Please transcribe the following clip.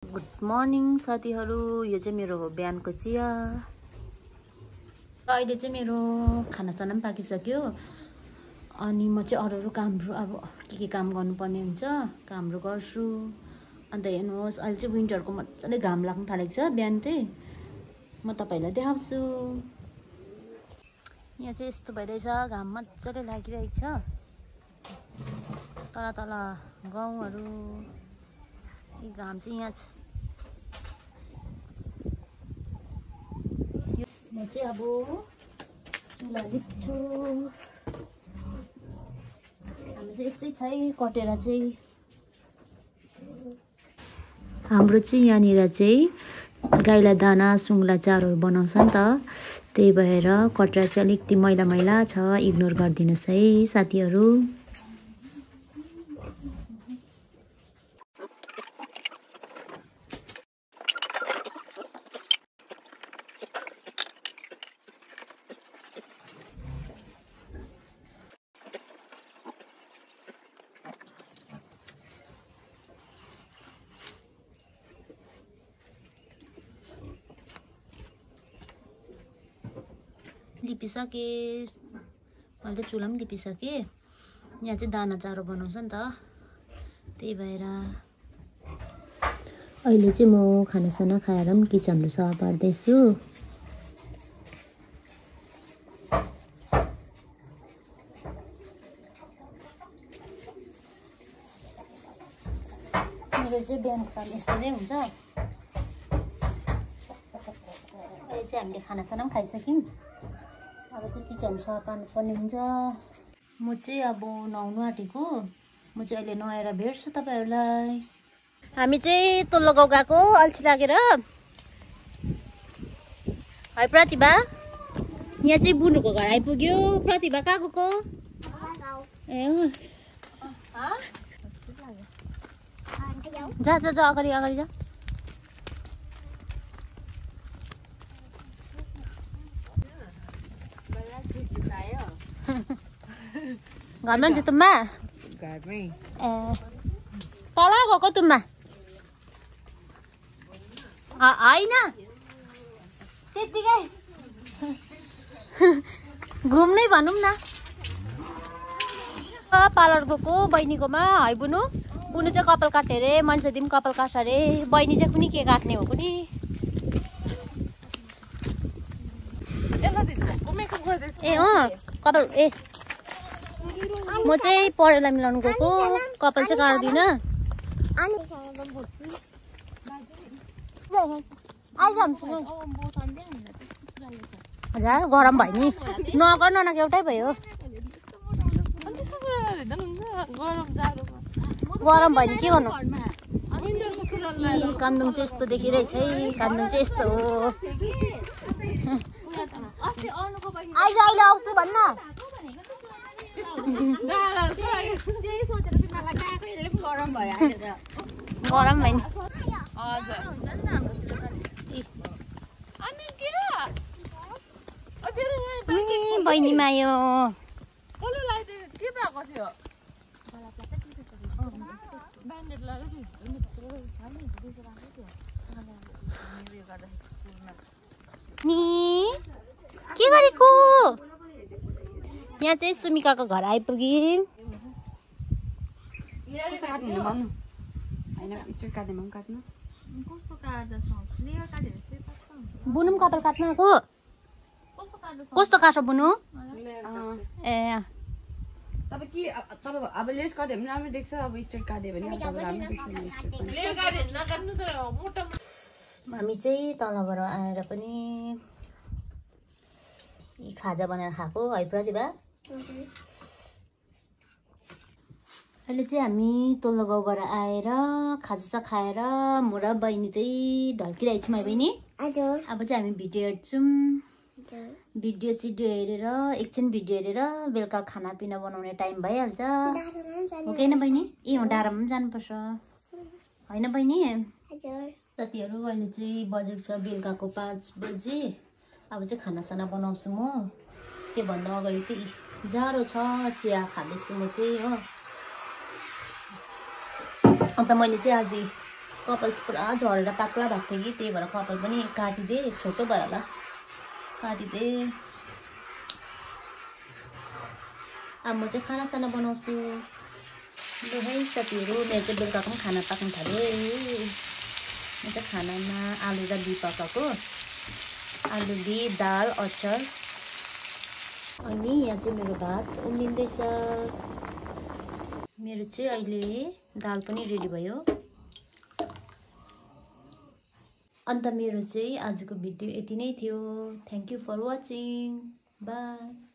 Good morning साथीहरू, यो चाहिँ मेरो हो बिहानको चिया। अहिले चाहिँ मेरो खानासाना पनि पाकिसक्यो। अनि म चाहिँ अरू कामहरू अब के काम गर्नुपर्ने हुन्छ कामहरू गर्छु। अन्त हेर्नुहोस् अहिले चाहिँ विन्टरको मजाले घाम लाग्न थालेको छ। बिहान चाहिँ म तपाईँहरूलाई देखाउँछु। यहाँ चाहिँ यस्तो भइरहेछ, घाम मजाले लागिरहेको छ। तल तल गाउँहरू घाम चाहिँ यहाँ छ। म चाहिँ अब चुला लिप्छु। हाम्रो चाहिँ यस्तै छ है, कटेर चाहिँ हाम्रो चाहिँ यहाँनिर चाहिँ गाईलाई दाना सुँगला चारोहरू बनाउँछ नि त, त्यही भएर कटेर चाहिँ अलिकति मैला मैला छ, इग्नोर गरिदिनुहोस् है साथीहरू। लिपिसकेँ, मैले त चुला पनि लिपिसकेँ। यहाँ चाहिँ दाना चारो बनाउँछ नि त, त्यही भएर अहिले चाहिँ म खानासाना खाएर पनि किचनहरू सफा पार्दैछु। मेरो चाहिँ बिहानको काम यस्तो नै हुन्छ। अहिले चाहिँ हामीले खानासाना पनि खाइसक्यौँ। अब चाहिँ किचन सफा पार्नुपर्ने हुन्छ। म चाहिँ अब नुहाउनु आँटेको। म चाहिँ अहिले नुहाएर भेट्छु तपाईँहरूलाई। हामी चाहिँ तल्लो गाउँ गएको अल्छी लागेर है प्रतिभा। यहाँ चाहिँ बुनुको घर आइपुग्यो। प्रतिभा कहाँ गएको? ए जा जा जा, अगाडि अगाडि जा। घरमा हुन्छ तुम्बा? घरमै। ए तल गएको तुम्बा? होइन त्यत्तिकै घुम्नै भनौँ न। पार्लर गएको बहिनीकोमा है बुनु। बुनु चाहिँ कपाल काट्यो अरे, मान्छे दिम कपाल काट्छ अरे। बहिनी चाहिँ कुनै के काट्ने हो कुनै? ए कपाल ए म चाहिँ पढेलाई मिलाउनु गएको, कपाल चाहिँ काट्दिनँ। हजुर गरम भयो नि, नगर ननक एउटै भयो। गरम भयो नि के गर्नु। कान्दुङ चाहिँ यस्तो देखिरहेछ है, कान्दुङ चाहिँ यस्तो हो। आइज अहिले आउँछु भन्न। गरम भयो नि। बहिनी मायो के गरेको? यहाँ चाहिँ सुमिकाको घर आइपुग्यौँ। बुनु पनि कपाल काट्नु आएको? कस्तो काट्छ बुनु? ए अब लेस काट्यो भने राम्रो देख्छ, अब स्ट्रेट काट्यो भने हामी चाहिँ तलबाट आएर पनि खाजा बनाएर खाएको है प्रतिभा। अहिले चाहिँ हामी तल्लो गाउँबाट आएर खाजा खाएर म र बहिनी चाहिँ ढल्किरहेको छौँ है बहिनी। अब चाहिँ हामी भिडियो हेर्छौँ। भिडियो हेरेर एकछिन भिडियो हेरेर बेलुका खानापिना बनाउने टाइम भइहाल्छ, हो कि होइन बहिनी? ए डाँडामा पनि जानुपर्छ होइन बहिनी? साथीहरू अहिले चाहिँ बजेको छ बेलुकाको 5 बजे। अब चाहिँ खानासाना बनाउँछु म। त्योभन्दा अगाडि चाहिँ जाडो छ, चिया खाँदैछु म चाहिँ हो। अन्त मैले चाहिँ आज कपाल पुरा झरेर पाक्ला भएको थियो कि त्यही भएर कपाल पनि काटिदिएँ छोटो भयो होला काटिदिएँ अब म चाहिँ खानासाना बनाउँछु ल है साथीहरू मेरो चाहिँ बेलुकाको पनि खाना पाक्न थाल्यो म चाहिँ खानामा आलु र बिह पकाएको आलु बिह दाल अचार अनि यहाँ चाहिँ मेरो भात उम्लिँदैछ मेरो चाहिँ अहिले दाल पनि रेडी भयो अन्त मेरो चाहिँ आजको भिडियो यति नै थियो thank you for watching by